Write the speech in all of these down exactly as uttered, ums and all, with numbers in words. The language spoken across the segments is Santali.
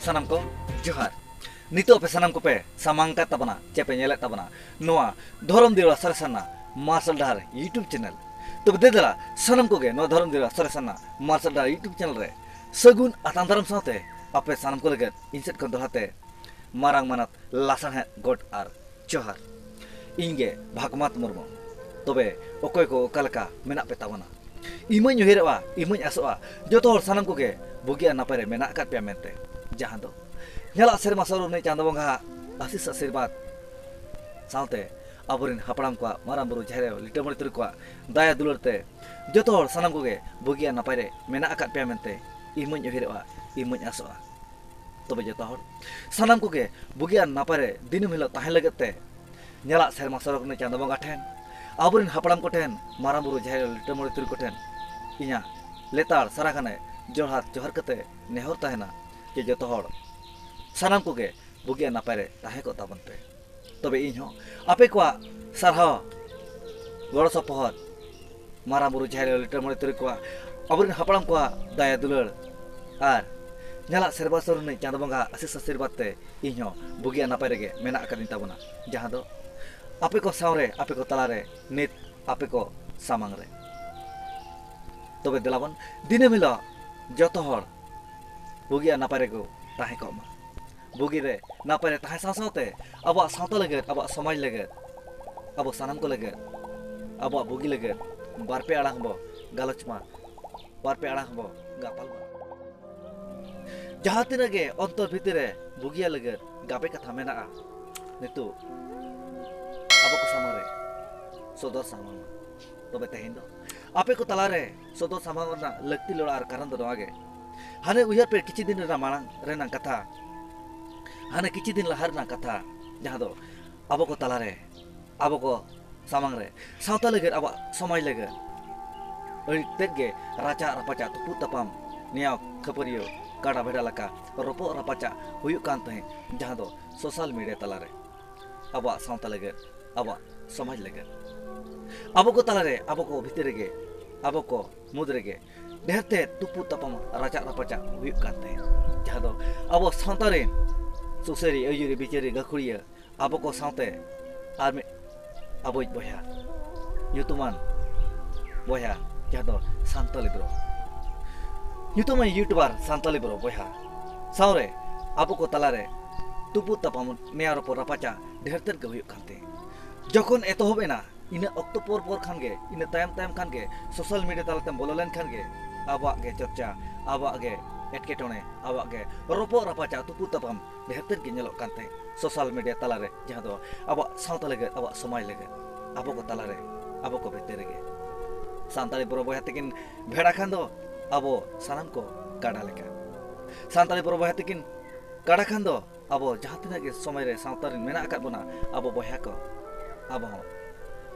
ᱥᱟᱱᱟᱢ ᱠᱚ ᱡᱚᱦᱟᱨ᱾ ᱱᱤᱛᱚᱜ ᱟᱯᱮ ᱥᱟᱱᱟᱢ ᱠᱚᱯᱮ ᱥᱟᱢᱟᱝ ᱠᱟᱫ ᱛᱟᱵᱚᱱᱟ ᱪᱮ ᱯᱮ ᱧᱮᱞᱮᱫ ᱛᱟᱵᱚᱱᱟ ᱱᱚᱣᱟ ᱫᱷᱚᱨᱚᱢ ᱫᱤᱣᱲᱟ ᱥᱟᱨᱮ ᱥᱟᱨᱱᱟ ᱢᱟᱨᱥᱟᱞ ᱰᱟᱦᱟᱨ YouTube ᱪᱮᱱᱮᱞ᱾ ᱛᱚᱵᱮ ᱫᱮ ᱫᱮᱞᱟ ᱥᱟᱱᱟᱢ ᱠᱚᱜᱮ ᱱᱚᱣᱟ ᱫᱷᱚᱨᱚᱢ ᱫᱤᱣᱲᱟ ᱥᱟᱨᱮ ᱥᱟᱨᱱᱟ ᱢᱟᱨᱥᱟᱞ ᱰᱟᱦᱟᱨ YouTube ᱪᱮᱱᱮᱞ ᱨᱮ ᱥᱟᱹᱜᱩᱱ ᱟᱛᱟᱝ ᱫᱟᱨᱟᱢ ᱥᱟᱶᱛᱮ ᱟᱯᱮ ᱥᱟᱱᱟᱢ ᱠᱚ ᱞᱟᱹᱜᱤᱫ ᱤᱧ ᱥᱮᱫ ᱠᱷᱚᱱ ᱫᱚᱲᱦᱟ ᱛᱮ ᱢᱟᱨᱟᱝ ᱢᱟᱱᱟᱛ ᱞᱟᱥᱟᱲᱦᱮᱫ ᱜᱚᱰ ᱟᱨ ᱡᱚᱦᱟᱨ᱾ ᱤᱧ ᱜᱮ ᱵᱷᱟᱜᱽᱢᱟᱛ ᱢᱩᱨᱢᱩ᱾ ᱛᱚᱵᱮ ᱚᱠᱚᱭ ᱠᱚ ᱚᱠᱟ ᱞᱮᱠᱟ ᱢᱮᱱᱟᱜ ᱯᱮ ᱛᱟᱵᱚᱱᱟ? ᱤᱧ ᱢᱟᱧ ᱩᱭᱦᱟᱹᱨᱚᱜᱼᱟ, ᱤᱧ ᱢᱟᱧ ᱟᱥᱚᱜᱼᱟ, ᱡᱚᱛᱚ ᱦᱚᱲ ᱥᱟᱱᱟᱢ ᱠᱚᱜᱮ ᱵᱩᱜᱤ ᱟᱨ ᱱᱟᱯᱟᱭ ᱨᱮ ᱢᱮᱱᱟᱜ ᱟᱠᱟᱫ ᱯᱮᱭᱟ ᱢᱮᱱᱛᱮ, ᱡᱟᱦᱟᱸ ᱫᱚ ᱧᱟᱞᱟᱜ ᱥᱮᱨᱢᱟ ᱥᱚᱨᱚᱜ ᱨᱤᱱᱤᱡ ᱪᱟᱸᱫᱚ ᱵᱚᱸᱜᱟᱣᱟᱜ ᱟᱥᱤᱥ ᱟᱥᱤᱨᱵᱟᱫᱽ ᱥᱟᱶᱛᱮ ᱟᱵᱚᱨᱮᱱ ᱦᱟᱯᱲᱟᱢ ᱠᱚᱣᱟᱜ, ᱢᱟᱨᱟᱝ ᱵᱩᱨᱩ, ᱡᱟᱦᱮᱨ ᱟᱭᱳ, ᱞᱤᱴᱟᱹ ᱢᱚᱬᱮ ᱛᱩᱨᱩᱭ ᱠᱚᱣᱟᱜ ᱫᱟᱭᱟ ᱫᱩᱞᱟᱹᱲ ᱛᱮ ᱡᱚᱛᱚ ᱦᱚᱲ ᱥᱟᱱᱟᱢ ᱠᱚᱜᱮ ᱵᱩᱜᱤ ᱟᱨ ᱱᱟᱯᱟᱭ ᱨᱮ ᱢᱮᱱᱟᱜ ᱟᱠᱟᱫ ᱯᱮᱭᱟ ᱢᱮᱱᱛᱮ ᱤᱧ ᱢᱟᱧ ᱩᱭᱦᱟᱹᱨᱚᱜᱼᱟ, ᱤᱧ ᱢᱟᱧ ᱟᱥᱚᱜᱼᱟ᱾ ᱛᱚᱵᱮ ᱡᱚᱛᱚ ᱦᱚᱲ ᱥᱟᱱᱟᱢ ᱠᱚᱜᱮ ᱵᱩᱜᱤ ᱟᱨ ᱱᱟᱯᱟᱭ ᱨᱮ ᱫᱤᱱᱟᱹᱢ ᱦᱤᱞᱳᱜ ᱛᱟᱦᱮᱸ ᱞᱟᱹᱜᱤᱫ ᱛᱮ ᱧᱟᱞᱟᱜ ᱥᱮᱨᱢᱟ ᱥᱚᱨᱚᱜ ᱨᱤᱱᱤᱡ ᱪᱟᱸᱫᱚ ᱵᱚᱸᱜᱟ ᱴᱷᱮᱱ, ᱟᱵᱚᱨᱮᱱ ᱦᱟᱯᱲᱟᱢ ᱠᱚᱴᱷᱮᱱ, ᱢᱟᱨᱟᱝ ᱵᱩᱨᱩ, ᱡᱟᱦᱮᱨ ᱟᱭᱳ, ᱞᱤᱴᱟᱹ ᱢᱚᱬᱮ ᱛᱩᱨᱩᱭ ᱠᱚᱴᱷᱮᱱ ᱤᱧᱟᱹᱜ ᱞᱮᱛᱟᱲ ᱥᱟᱨᱟ ᱜᱷᱟᱱᱮ ᱡᱚᱲᱦᱟᱛ ᱡᱚᱦᱟᱨ ᱠᱟᱛᱮ ᱱᱮᱦᱚᱨ ᱛᱟᱦᱮᱱᱟ ᱡᱮ ᱡᱚᱛᱚ ᱦᱚᱲ ᱥᱟᱱᱟᱢ ᱠᱚᱜᱮ ᱵᱩᱜᱤ ᱟᱨ ᱱᱟᱯᱟᱭ ᱨᱮ ᱛᱟᱦᱮᱸ ᱠᱚᱜ ᱛᱟᱵᱚᱱ ᱯᱮ᱾ ᱛᱚᱵᱮ ᱤᱧ ᱦᱚᱸ ᱟᱯᱮ ᱠᱚᱣᱟᱜ ᱥᱟᱨᱦᱟᱣ, ᱜᱚᱲᱚ ᱥᱚᱯᱚᱦᱚᱫ, ᱢᱟᱨᱟᱝ ᱵᱩᱨᱩ, ᱡᱟᱦᱮᱨ ᱟᱭᱳ, ᱞᱤᱴᱟᱹ ᱢᱚᱬᱮ ᱛᱩᱨᱩᱭ ᱠᱚᱣᱟᱜ, ᱟᱵᱚᱨᱮᱱ ᱦᱟᱯᱲᱟᱢ ᱠᱚᱣᱟᱜ ᱫᱟᱭᱟ ᱫᱩᱞᱟᱹᱲ ᱟᱨ ᱧᱟᱞᱟᱜ ᱥᱮᱨᱢᱟ ᱥᱚᱨᱚᱜ ᱨᱤᱱᱤᱡ ᱪᱟᱸᱫᱚ ᱵᱚᱸᱜᱟ ᱟᱥᱤᱥ ᱟᱥᱤᱨᱵᱟᱫᱽ ᱛᱮ ᱤᱧ ᱦᱚᱸ ᱵᱩᱜᱤ ᱟᱨ ᱱᱟᱯᱟᱭ ᱨᱮᱜᱮ ᱢᱮᱱᱟᱜ ᱟᱠᱟᱫᱤᱧ ᱛᱟᱵᱚᱱᱟ, ᱡᱟᱦᱟᱸ ᱫᱚ ᱟᱯᱮ ᱠᱚ ᱥᱟᱶᱨᱮ, ᱟᱯᱮ ᱠᱚ ᱛᱟᱞᱟᱨᱮ, ᱱᱤᱛ ᱟᱯᱮ ᱠᱚ ᱥᱟᱢᱟᱝ ᱨᱮ᱾ ᱛᱚᱵᱮ ᱫᱮᱞᱟᱵᱚᱱ ᱫᱤᱱᱟᱹᱢ ᱦᱤᱞᱳᱜ ᱡᱚᱛᱚ ᱦᱚᱲ ᱵᱩᱜᱤ ᱟᱨ ᱱᱟᱯᱟᱭ ᱨᱮᱠᱚ ᱛᱟᱦᱮᱸ ᱠᱚᱜ ᱢᱟ᱾ ᱵᱩᱜᱤ ᱨᱮ ᱱᱟᱯᱟᱭ ᱨᱮ ᱛᱟᱦᱮᱸ ᱥᱟᱶ ᱥᱟᱶᱛᱮ ᱟᱵᱚᱣᱟᱜ ᱥᱟᱶᱛᱟ ᱞᱟᱹᱜᱤᱫ, ᱟᱵᱚᱣᱟᱜ ᱥᱚᱢᱟᱡᱽ ᱞᱟᱹᱜᱤᱫ, ᱟᱵᱚ ᱥᱟᱱᱟᱢ ᱠᱚ ᱞᱟᱹᱜᱤᱫ, ᱟᱵᱚᱣᱟᱜ ᱵᱩᱜᱤ ᱞᱟᱹᱜᱤᱫ ᱵᱟᱨ ᱯᱮ ᱟᱲᱟᱝ ᱵᱚ ᱜᱟᱞᱚᱪ ᱢᱟ, ᱵᱟᱨ ᱯᱮ ᱟᱲᱟᱝ ᱵᱚ ᱜᱟᱯᱟᱞ ᱢᱟ᱾ ᱡᱟᱦᱟᱸ ᱛᱤᱱᱟᱹᱜ ᱜᱮ ᱚᱱᱛᱚᱨ ᱵᱷᱤᱛᱤᱨ ᱨᱮ ᱵᱩᱜᱤᱭᱟᱹ ᱞᱟᱹᱜᱤᱫ ᱜᱟᱵᱮ ᱠᱟᱛᱷᱟ ᱢᱮᱱᱟᱜᱼᱟ, ᱱᱤᱛᱚᱜ ᱟᱵᱚ ᱠᱚ ᱥᱟᱢᱟᱝ ᱨᱮ ᱥᱚᱫᱚᱨ ᱥᱟᱢᱟᱝ ᱢᱟ᱾ ᱛᱚᱵᱮ ᱛᱮᱦᱮᱧ ᱫᱚ ᱟᱯᱮ ᱠᱚ ᱛᱟᱞᱟᱨᱮ ᱥᱚᱫᱚᱨ ᱥᱟᱢᱟᱝ ᱨᱮᱱᱟᱜ ᱞᱟᱹᱠᱛᱤ ᱞᱚᱲᱟ ᱟᱨ ᱠᱟᱨᱚᱱ ᱫᱚ ᱱᱚᱣᱟ ᱜᱮ᱾ ᱦᱟᱱᱮ ᱩᱭᱦᱟᱹᱨ ᱯᱮ, ᱠᱤᱪᱷᱩ ᱫᱤᱱ ᱨᱮᱱᱟᱜ ᱢᱟᱲᱟᱝ ᱨᱮᱱᱟᱜ ᱠᱟᱛᱷᱟ, ᱦᱟᱱᱮ ᱠᱤᱪᱷᱩ ᱫᱤᱱ ᱞᱟᱦᱟ ᱨᱮᱱᱟᱜ ᱠᱟᱛᱷᱟ, ᱡᱟᱦᱟᱸ ᱫᱚ ᱟᱵᱚ ᱠᱚ ᱛᱟᱞᱟᱨᱮ, ᱟᱵᱚ ᱠᱚ ᱥᱟᱢᱟᱝ ᱨᱮ, ᱥᱟᱶᱛᱟ ᱞᱟᱹᱜᱤᱫ, ᱟᱵᱚᱣᱟᱜ ᱥᱚᱢᱟᱡᱽ ᱞᱟᱹᱜᱤᱫ ᱟᱹᱰᱤ ᱛᱮᱫ ᱜᱮ ᱨᱟᱪᱟᱜ ᱨᱟᱯᱟᱪᱟᱜ, ᱛᱩᱯᱩᱜ ᱛᱟᱯᱟᱢ, ᱱᱮᱭᱟᱣ ᱠᱷᱟᱹᱯᱟᱹᱨᱤᱭᱟᱹ, ᱠᱟᱰᱟ ᱵᱷᱮᱰᱟ ᱞᱮᱠᱟ ᱨᱚᱯᱚᱜ ᱨᱟᱯᱟᱪᱟᱜ ᱦᱩᱭᱩᱜ ᱠᱟᱱ ᱛᱟᱦᱮᱸᱫ, ᱡᱟᱦᱟᱸ ᱫᱚ ᱥᱳᱥᱟᱞ ᱢᱤᱰᱤᱭᱟ ᱛᱟᱞᱟᱨᱮ ᱟᱵᱚᱣᱟᱜ ᱥᱟᱶᱛᱟ ᱞᱟᱹᱜᱤᱫ, ᱟᱵᱚᱣᱟᱜ ᱥᱚᱢᱟᱡᱽ ᱞᱟᱹᱜᱤᱫ, ᱟᱵᱚ ᱠᱚ ᱛᱟᱞᱟᱨᱮ, ᱟᱵᱚ ᱠᱚ ᱵᱷᱤᱛᱤᱨ ᱨᱮᱜᱮ, ᱟᱵᱚ ᱠᱚ ᱢᱩᱫᱽ ᱨᱮᱜᱮ ᱰᱷᱮᱨ ᱛᱮ ᱛᱩᱯᱩᱜ ᱛᱟᱯᱟᱢ, ᱨᱟᱪᱟᱜ ᱨᱟᱯᱟᱪᱟᱜ ᱦᱩᱭᱩᱜ ᱠᱟᱱ ᱛᱟᱦᱮᱸᱫ᱾ ᱡᱟᱦᱟᱸ ᱫᱚ ᱟᱵᱚ ᱥᱟᱶᱛᱟ ᱨᱮᱱ ᱥᱩᱥᱟᱹᱨᱤᱭᱟᱹ, ᱟᱹᱭᱩᱨᱤᱭᱟᱹ, ᱵᱤᱪᱟᱹᱨᱤᱭᱟᱹ, ᱜᱟᱹᱠᱷᱩᱲᱤᱭᱟᱹ, ᱟᱵᱚ ᱠᱚ ᱥᱟᱶᱛᱮ ᱟᱨ ᱢᱤᱫ ᱟᱵᱚᱭᱤᱡ ᱵᱚᱭᱦᱟ, ᱧᱩᱛᱩᱢᱟᱱ ᱵᱚᱭᱦᱟ, ᱡᱟᱦᱟᱸ ᱫᱚ ᱥᱟᱱᱛᱟᱞᱤ ᱵᱨᱚ, ᱧᱩᱛᱩᱢᱟᱱ YouTuber ᱥᱟᱱᱛᱟᱞᱤ ᱵᱨᱚ ᱵᱚᱭᱦᱟ ᱥᱟᱶᱨᱮ ᱟᱵᱚ ᱠᱚ ᱛᱟᱞᱟᱨᱮ ᱛᱩᱯᱩᱫ ᱛᱟᱯᱟᱢ, ᱱᱮᱭᱟᱣ ᱨᱚᱯᱚᱲ ᱨᱟᱯᱟᱪᱟᱜ ᱰᱷᱮᱨ ᱛᱮᱫ ᱜᱮ ᱦᱩᱭᱩᱜ ᱠᱟᱱ ᱛᱮ, ᱡᱚᱠᱷᱚᱱ ᱮᱛᱚᱦᱚᱵ ᱮᱱᱟ, ᱤᱱᱟᱹ ᱚᱠᱛᱚ ᱯᱚᱨ ᱯᱚᱨ ᱠᱷᱟᱱ ᱜᱮ, ᱤᱱᱟᱹ ᱛᱟᱭᱚᱢ ᱛᱟᱭᱚᱢ ᱠᱷᱟᱱ ᱜᱮ social media ᱛᱟᱞᱟᱛᱮᱢ ᱵᱚᱞᱚ ᱞᱮᱱ ᱠᱷᱟᱱ ᱜᱮ ᱟᱵᱚᱣᱟᱜ ᱜᱮ ᱪᱚᱨᱪᱟ, ᱟᱵᱚᱣᱟᱜ ᱜᱮ ᱮᱴᱠᱮᱴᱚᱬᱮ, ᱟᱵᱚᱣᱟᱜ ᱜᱮ ᱨᱚᱯᱚᱜ ᱨᱟᱯᱟᱪᱟᱜ, ᱛᱩᱯᱩᱫ ᱛᱟᱯᱟᱢ ᱰᱷᱮᱨ ᱛᱮᱫ ᱜᱮ ᱧᱮᱞᱚᱜ ᱠᱟᱱ ᱛᱟᱦᱮᱸᱫ social media ᱛᱟᱞᱟᱨᱮ, ᱡᱟᱦᱟᱸ ᱫᱚ ᱟᱵᱚᱣᱟᱜ ᱥᱟᱶᱛᱟ ᱞᱟᱹᱜᱤᱫ, ᱟᱵᱚᱣᱟᱜ ᱥᱚᱢᱟᱡᱽ ᱞᱟᱹᱜᱤᱫ, ᱟᱵᱚ ᱠᱚ ᱛᱟᱞᱟᱨᱮ, ᱟᱵᱚ ᱠᱚ ᱵᱷᱤᱛᱤᱨ ᱨᱮᱜᱮ᱾ ᱥᱟᱱᱛᱟᱲᱤ ᱵᱨᱚ ᱵᱚᱭᱦᱟ ᱛᱟᱹᱠᱤᱱ ᱵᱷᱮᱲᱟ ᱠᱷᱟᱱ ᱫᱚ ᱟᱵᱚ ᱥᱟᱱᱟᱢ ᱠᱚ ᱠᱟᱰᱟ ᱞᱮᱠᱟ᱾ ᱥᱟᱱᱛᱟᱲᱤ ᱵᱨᱚ ᱵᱚᱭᱦᱟ ᱛᱟᱹᱠᱤᱱ ᱠᱟᱰᱟ ᱠᱷᱟᱱ ᱫᱚ ᱟᱵᱚ ᱡᱟᱦᱟᱸ ᱛᱤᱱᱟᱹᱜ ᱜᱮ ᱥᱚᱢᱟᱡᱽ ᱨᱮ, ᱥᱟᱶᱛᱟ ᱨᱮᱱ ᱢᱮᱱᱟᱜ ᱟᱠᱟᱫ ᱵᱚᱱᱟ, ᱟᱵᱚ ᱵᱚᱭᱦᱟ ᱠᱚ, ᱟᱵᱚ ᱦᱚᱸ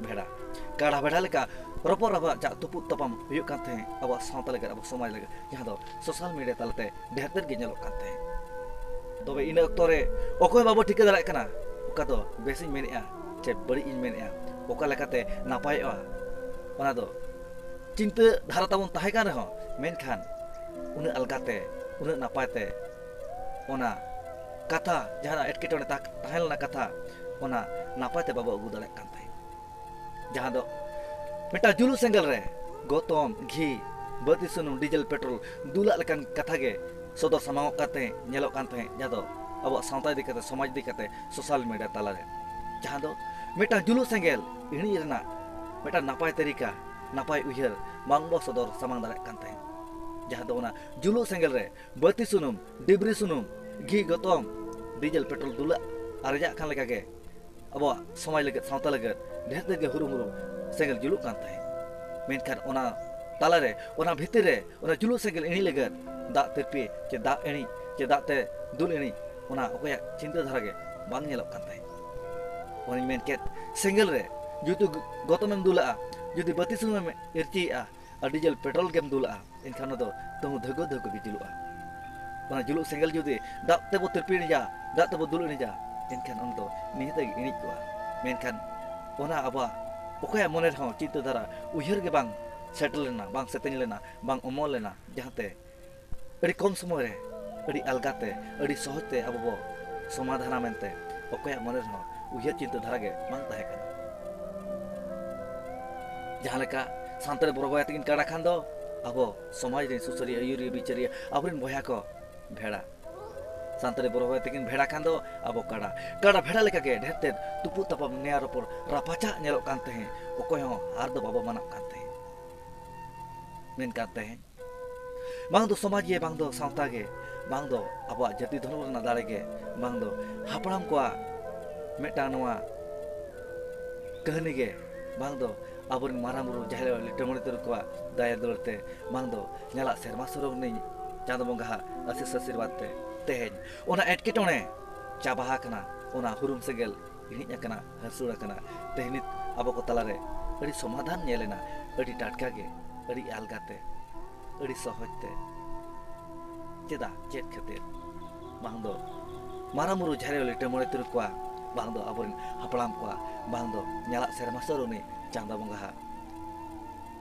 ᱵᱷᱮᱲᱟ᱾ ᱠᱟᱰᱟ ᱵᱷᱮᱲᱟ ᱞᱮᱠᱟ ᱨᱚᱯᱚᱜ ᱨᱟᱯᱟᱪᱟᱜ, ᱛᱩᱯᱩᱫ ᱛᱟᱯᱟᱢ ᱦᱩᱭᱩᱜ ᱠᱟᱱ ᱛᱟᱦᱮᱸᱫ ᱟᱵᱚᱣᱟᱜ ᱥᱟᱶᱛᱟ ᱞᱟᱹᱜᱤᱫ, ᱟᱵᱚ ᱥᱚᱢᱟᱡᱽ ᱞᱟᱹᱜᱤᱫ, ᱡᱟᱦᱟᱸ ᱫᱚ social media ᱛᱟᱞᱟᱛᱮ ᱰᱷᱮᱨ ᱛᱮᱫ ᱜᱮ ᱧᱮᱞᱚᱜ ᱠᱟᱱ ᱛᱟᱦᱮᱸᱫ᱾ ᱛᱚᱵᱮ ᱤᱱᱟᱹ ᱚᱠᱛᱚ ᱨᱮ ᱚᱠᱚᱭ ᱵᱟᱵᱚ ᱴᱷᱤᱠᱟᱹ ᱫᱟᱲᱮᱭᱟᱜ ᱠᱟᱱᱟ, ᱚᱠᱟ ᱫᱚ ᱵᱮᱥᱤᱧ ᱢᱮᱱᱮᱫᱼᱟ ᱪᱮ ᱵᱟᱹᱲᱤᱡ ᱤᱧ ᱢᱮᱱᱮᱫᱼᱟ, ᱚᱠᱟ ᱞᱮᱠᱟᱛᱮ ᱱᱟᱯᱟᱭᱚᱜᱼᱟ, ᱚᱱᱟ ᱫᱚ ᱪᱤᱱᱛᱟᱹ ᱫᱷᱟᱨᱟ ᱛᱟᱵᱚᱱ ᱛᱟᱦᱮᱸ ᱠᱟᱱ ᱨᱮᱦᱚᱸ, ᱢᱮᱱᱠᱷᱟᱱ ᱩᱱᱟᱹᱜ ᱟᱞᱜᱟᱛᱮ, ᱩᱱᱟᱹᱜ ᱱᱟᱯᱟᱭ ᱛᱮ ᱚᱱᱟ ᱠᱟᱛᱷᱟ, ᱡᱟᱦᱟᱱᱟᱜ ᱮᱴᱠᱮᱴᱚᱬᱮ ᱛᱟ-, ᱛᱟᱦᱮᱸ ᱞᱮᱱᱟ ᱠᱟᱛᱷᱟ, ᱚᱱᱟ ᱱᱟᱯᱟᱭ ᱛᱮ ᱵᱟᱵᱚ ᱟᱹᱜᱩ ᱫᱟᱲᱮᱭᱟᱜ ᱠᱟᱱ ᱛᱟᱦᱮᱸᱫ᱾ ᱡᱟᱦᱟᱸ ᱫᱚ ᱢᱤᱫᱴᱟᱝ ᱡᱩᱞᱩᱜ ᱥᱮᱸᱜᱮᱞ ᱨᱮ ᱜᱚᱛᱚᱢ, ᱜᱷᱤ, ᱵᱟᱹᱛᱤ ᱥᱩᱱᱩᱢ, ᱰᱤᱡᱮᱞ, ᱯᱮᱴᱨᱳᱞ ᱫᱩᱞᱟᱜ ᱞᱮᱠᱟᱱ ᱠᱟᱛᱷᱟ ᱜᱮ ᱥᱚᱫᱚᱨ ᱥᱟᱢᱟᱝᱚᱜ ᱠᱟᱛᱮ ᱧᱮᱞᱚᱜ ᱠᱟᱱ ᱛᱟᱦᱮᱸᱫ, ᱡᱟᱦᱟᱸ ᱫᱚ ᱟᱵᱚᱣᱟᱜ ᱥᱟᱶᱛᱟ ᱤᱫᱤ ᱠᱟᱛᱮ, ᱥᱚᱢᱟᱡᱽ ᱤᱫᱤ ᱠᱟᱛᱮ social media ᱛᱟᱞᱟᱨᱮ, ᱡᱟᱦᱟᱸ ᱫᱚ ᱢᱤᱫᱴᱟᱝ ᱡᱩᱞᱩᱜ ᱥᱮᱸᱜᱮᱞ ᱤᱬᱤᱡ ᱨᱮᱱᱟᱜ ᱢᱤᱫᱴᱟᱝ ᱱᱟᱯᱟᱭ ᱛᱟᱹᱨᱤᱠᱟ, ᱱᱟᱯᱟᱭ ᱩᱭᱦᱟᱹᱨ ᱵᱟᱝ ᱵᱚ ᱥᱚᱫᱚᱨ ᱥᱟᱢᱟᱝ ᱫᱟᱲᱮᱭᱟᱜ ᱠᱟᱱ ᱛᱟᱦᱮᱸᱫ᱾ ᱡᱟᱦᱟᱸ ᱫᱚ ᱚᱱᱟ ᱡᱩᱞᱩᱜ ᱥᱮᱸᱜᱮᱞ ᱨᱮ ᱵᱟᱹᱛᱤ ᱥᱩᱱᱩᱢ, ᱰᱤᱵᱨᱤ ᱥᱩᱱᱩᱢ, ᱜᱷᱤ, ᱜᱚᱛᱚᱢ, ᱰᱤᱡᱮᱞ, ᱯᱮᱴᱨᱳᱞ ᱫᱩᱞᱟᱜ ᱟᱨᱮᱡᱟᱜ ᱠᱟᱱ ᱞᱮᱠᱟᱜᱮ ᱟᱵᱚᱣᱟᱜ ᱥᱚᱢᱟᱡᱽ ᱞᱟᱹᱜᱤᱫ, ᱥᱟᱶᱛᱟ ᱞᱟᱹᱜᱤᱫ ᱰᱷᱮᱨ ᱛᱮᱫ ᱜᱮ ᱦᱩᱨᱩᱢᱩᱨᱩ ᱥᱮᱸᱜᱮᱞ ᱡᱩᱞᱩᱜ ᱠᱟᱱ ᱛᱟᱦᱮᱸᱫ᱾ ᱢᱮᱱᱠᱷᱟᱱ ᱚᱱᱟ ᱛᱟᱞᱟᱨᱮ, ᱚᱱᱟ ᱵᱷᱤᱛᱤᱨ ᱨᱮ, ᱚᱱᱟ ᱡᱩᱞᱩᱜ ᱥᱮᱸᱜᱮᱞ ᱤᱬᱤᱡ ᱞᱟᱹᱜᱤᱫ ᱫᱟᱜ ᱛᱤᱨᱯᱤ ᱪᱮ ᱫᱟᱜ ᱤᱬᱤᱡ ᱪᱮ ᱫᱟᱜ ᱛᱮ ᱫᱩᱞ ᱤᱬᱤᱡ, ᱚᱱᱟ ᱚᱠᱚᱭᱟᱜ ᱪᱤᱱᱛᱟᱹ ᱫᱷᱟᱨᱟ ᱜᱮ ᱵᱟᱝ ᱧᱮᱞᱚᱜ ᱠᱟᱱ ᱛᱟᱦᱮᱸᱫ᱾ ᱚᱱᱮᱧ ᱢᱮᱱ ᱠᱮᱫ, ᱥᱮᱸᱜᱮᱞ ᱨᱮ ᱡᱩᱫᱤ ᱜᱚᱛᱚᱢᱮᱢ ᱫᱩᱞᱟᱜᱼᱟ, ᱡᱩᱫᱤ ᱵᱟᱹᱛᱤ ᱥᱩᱱᱩᱢᱮᱢ ᱤᱨᱪᱤᱭᱮᱫᱼᱟ ᱟᱨ ᱰᱤᱡᱮᱞ ᱯᱮᱴᱨᱳᱞ ᱜᱮᱢ ᱫᱩᱞᱟᱜᱼᱟ, ᱮᱱᱠᱷᱟᱱ ᱚᱱᱟ ᱫᱚ ᱛᱟᱹᱦᱩ ᱫᱷᱟᱹᱜᱩ ᱫᱷᱟᱹᱜᱩ ᱜᱮ ᱡᱩᱞᱩᱜᱼᱟ᱾ ᱚᱱᱟ ᱡᱩᱞᱩᱜ ᱥᱮᱸᱜᱮᱞ ᱡᱩᱫᱤ ᱫᱟᱜ ᱛᱮᱵᱚ ᱛᱤᱨᱯᱤ ᱮᱱᱮᱡᱟ, ᱫᱟᱜ ᱛᱮᱵᱚ ᱫᱩᱞ ᱮᱱᱮᱡᱟ, ᱮᱱᱠᱷᱟᱱ ᱚᱱᱟ ᱫᱚ ᱱᱤᱦᱟᱹᱛ ᱜᱮ ᱤᱬᱤᱡ ᱠᱚᱜᱼᱟ᱾ ᱢᱮᱱᱠᱷᱟᱱ ᱚᱱᱟ ᱟᱵᱚᱣᱟᱜ ᱚᱠᱚᱭᱟᱜ ᱢᱚᱱᱮ ᱨᱮᱦᱚᱸ ᱪᱤᱱᱛᱟᱹ ᱫᱷᱟᱨᱟ, ᱩᱭᱦᱟᱹᱨ ᱜᱮ ᱵᱟᱝ ᱥᱮᱴᱮᱨ ᱞᱮᱱᱟ, ᱵᱟᱝ ᱥᱮᱛᱮᱧ ᱞᱮᱱᱟ, ᱵᱟᱝ ᱚᱢᱚᱞ ᱞᱮᱱᱟ, ᱡᱟᱦᱟᱸᱛᱮ ᱟᱹᱰᱤ ᱠᱚᱢ ᱥᱚᱢᱚᱭ ᱨᱮ ᱟᱹᱰᱤ ᱟᱞᱜᱟᱛᱮ, ᱟᱹᱰᱤ ᱥᱚᱦᱚᱡᱽ ᱛᱮ ᱟᱵᱚ ᱵᱚ ᱥᱚᱢᱟᱫᱷᱟᱱᱟ ᱢᱮᱱᱛᱮ ᱚᱠᱚᱭᱟᱜ ᱢᱚᱱᱮ ᱨᱮᱦᱚᱸ ᱩᱭᱦᱟᱹᱨ ᱪᱤᱱᱛᱟᱹ ᱫᱷᱟᱨᱟ ᱜᱮ ᱵᱟᱝ ᱛᱟᱦᱮᱸ ᱠᱟᱱᱟ᱾ ᱡᱟᱦᱟᱸ ᱞᱮᱠᱟ ᱥᱟᱱᱛᱟᱲᱤ ᱵᱚᱨᱚ ᱵᱚᱭᱦᱟ ᱛᱟᱹᱠᱤᱱ ᱠᱟᱰᱟ ᱠᱷᱟᱱ ᱫᱚ ᱟᱵᱚ ᱥᱚᱢᱟᱡᱽ ᱨᱮᱱ ᱥᱩᱥᱟᱹᱨᱤᱭᱟᱹ, ᱟᱹᱭᱩᱨᱤᱭᱟᱹ, ᱵᱤᱪᱟᱹᱨᱤᱭᱟᱹ ᱟᱵᱚᱨᱮᱱ ᱵᱚᱭᱦᱟ ᱠᱚ ᱵᱷᱮᱲᱟ᱾ ᱥᱟᱱᱛᱟᱲᱤ ᱵᱚᱨᱚ ᱵᱚᱭᱦᱟ ᱛᱟᱹᱠᱤᱱ ᱵᱷᱮᱲᱟ ᱠᱷᱟᱱ ᱫᱚ ᱟᱵᱚ ᱠᱟᱰᱟ᱾ ᱠᱟᱰᱟ ᱵᱷᱮᱲᱟ ᱞᱮᱠᱟᱜᱮ ᱰᱷᱮᱨ ᱛᱮᱫ ᱛᱩᱯᱩᱜ ᱛᱟᱯᱟᱢ, ᱱᱮᱭᱟᱣ ᱨᱚᱯᱚᱲ ᱨᱟᱯᱟᱪᱟᱜ ᱧᱮᱞᱚᱜ ᱠᱟᱱ ᱛᱟᱦᱮᱸᱫ᱾ ᱚᱠᱚᱭ ᱦᱚᱸ ᱦᱟᱨ ᱫᱚ ᱵᱟᱵᱚ ᱢᱟᱱᱟᱜ ᱠᱟᱱ ᱛᱟᱦᱮᱸᱫ᱾ ᱢᱮᱱᱠᱷᱟᱱ ᱛᱮᱦᱮᱧ ᱵᱟᱝ ᱫᱚ ᱥᱚᱢᱟᱡᱽ ᱜᱮ, ᱵᱟᱝ ᱫᱚ ᱥᱟᱶᱛᱟ ᱜᱮ, ᱵᱟᱝ ᱫᱚ ᱟᱵᱚᱣᱟᱜ ᱡᱟᱹᱛᱤ ᱫᱷᱚᱨᱚᱢ ᱨᱮᱱᱟᱜ ᱫᱟᱲᱮ ᱜᱮ, ᱵᱟᱝ ᱫᱚ ᱦᱟᱯᱲᱟᱢ ᱠᱚᱣᱟᱜ ᱢᱤᱫᱴᱟᱝ ᱱᱚᱣᱟ ᱠᱟᱹᱦᱱᱤ ᱜᱮ, ᱵᱟᱝ ᱫᱚ ᱟᱵᱚᱨᱮᱱ ᱢᱟᱨᱟᱝ ᱵᱩᱨᱩ, ᱡᱟᱦᱮᱨ ᱟᱭᱳ, ᱞᱤᱴᱟᱹ ᱢᱚᱬᱮ ᱛᱩᱨᱩᱭ ᱠᱚᱣᱟᱜ ᱫᱟᱭᱟ ᱫᱩᱞᱟᱹᱲ ᱛᱮ, ᱵᱟᱝ ᱫᱚ ᱧᱟᱞᱟᱜ ᱥᱮᱨᱢᱟ ᱥᱚᱨᱚᱜᱽᱱᱤ ᱪᱟᱸᱫᱚ ᱵᱚᱸᱜᱟ ᱦᱟᱜ ᱟᱥᱤᱥ ᱟᱥᱤᱨᱵᱟᱫᱽ ᱛᱮ ᱛᱮᱦᱮᱧ ᱚᱱᱟ ᱮᱴᱠᱮᱴᱚᱬᱮ ᱪᱟᱵᱟ ᱟᱠᱟᱱᱟ, ᱚᱱᱟ ᱦᱩᱨᱩᱢ ᱥᱮᱸᱜᱮᱞ ᱤᱬᱤᱡ ᱟᱠᱟᱱᱟ, ᱦᱟᱹᱥᱩᱲ ᱟᱠᱟᱱᱟ᱾ ᱛᱮᱦᱮᱧ ᱱᱤᱛ ᱟᱵᱚ ᱠᱚ ᱛᱟᱞᱟᱨᱮ ᱟᱹᱰᱤ ᱥᱚᱢᱟᱫᱷᱟᱱ ᱧᱮᱞ ᱮᱱᱟ, ᱟᱹᱰᱤ ᱴᱟᱴᱠᱟ ᱜᱮ, ᱟᱹᱰᱤ ᱟᱞᱜᱟ ᱛᱮ, ᱟᱹᱰᱤ ᱥᱚᱦᱚᱡ ᱛᱮ᱾ ᱪᱮᱫᱟᱜ? ᱪᱮᱫ ᱠᱷᱟᱹᱛᱤᱨ? ᱵᱟᱝ ᱫᱚ ᱢᱟᱨᱟᱝ ᱵᱩᱨᱩ, ᱡᱟᱦᱮᱨ ᱟᱭᱳ, ᱞᱤᱴᱟᱹ ᱢᱚᱬᱮ ᱛᱩᱨᱩᱭ ᱠᱚᱣᱟᱜ, ᱵᱟᱝ ᱫᱚ ᱟᱵᱚᱨᱮᱱ ᱦᱟᱯᱲᱟᱢ ᱠᱚᱣᱟᱜ, ᱵᱟᱝ ᱫᱚ ᱧᱟᱞᱟᱜ ᱥᱮᱨᱢᱟ ᱥᱚᱨᱚᱜᱽᱱᱤ ᱪᱟᱸᱫᱚ ᱵᱚᱸᱜᱟ ᱦᱟᱜ